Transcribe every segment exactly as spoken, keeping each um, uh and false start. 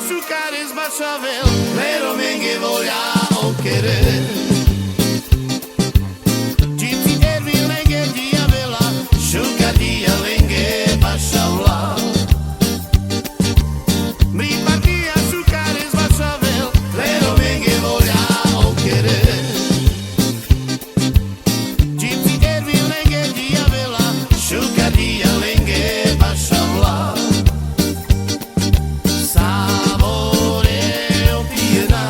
Sukare sbashavel, lero menge volja o kere. Džipci ervin lenge džijavela, šukadija lenge bašavla. Mri partija sukare sbashavel, lero menge volja o kere. Džipci ervin lenge džijavela, šukadija lenge bašavla. Savore opijena,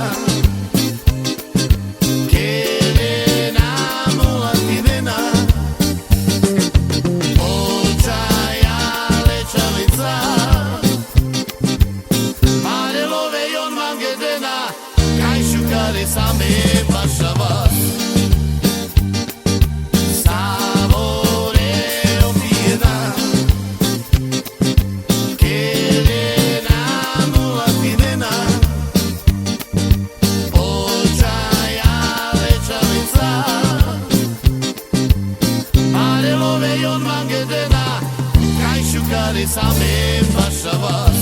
kerena, mulatinena, o čaja le čalenca. Pare love jon mangedena, kaj šukare sa me bašavas. Savore opijena, kerena, mulatinena, o čaja le čalenca. Pare love jon mangedena, kaj šukare sa me bašavas.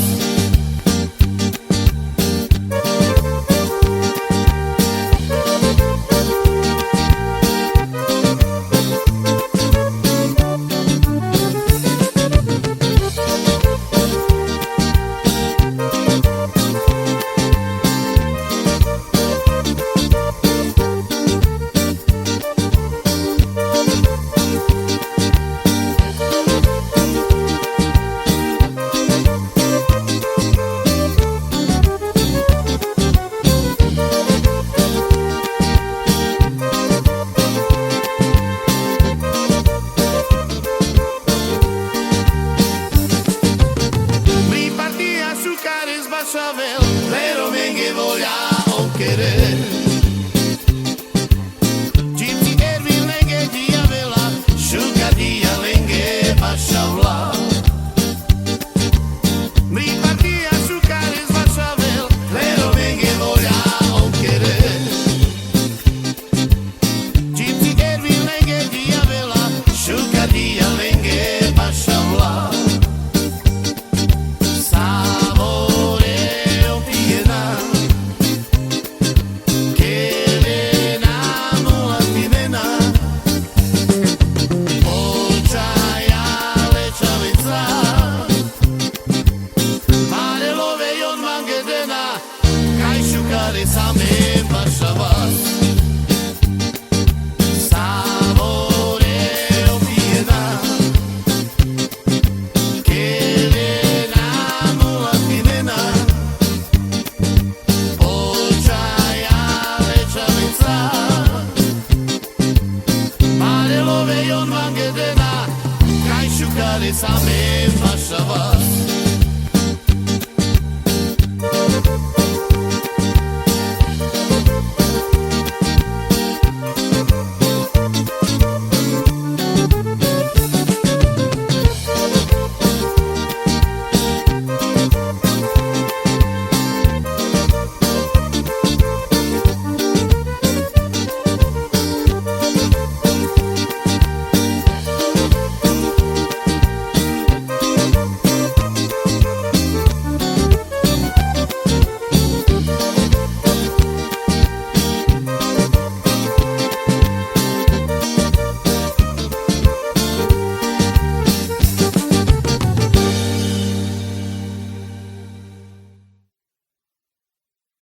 Mri partija šukare sbashavel, lero menge volja o kere. Džipci ervin lenge džijavela, šukadija lenge bašavla. Mri partija šukare sbashavel, lero menge volja o kere. Džipci ervin lenge džijavela, šukadija lenge bašavla. Savore opijena, kerena, mulatinena, o čaja le čalenca. Pare love jon mangedena, kaj šukare sa me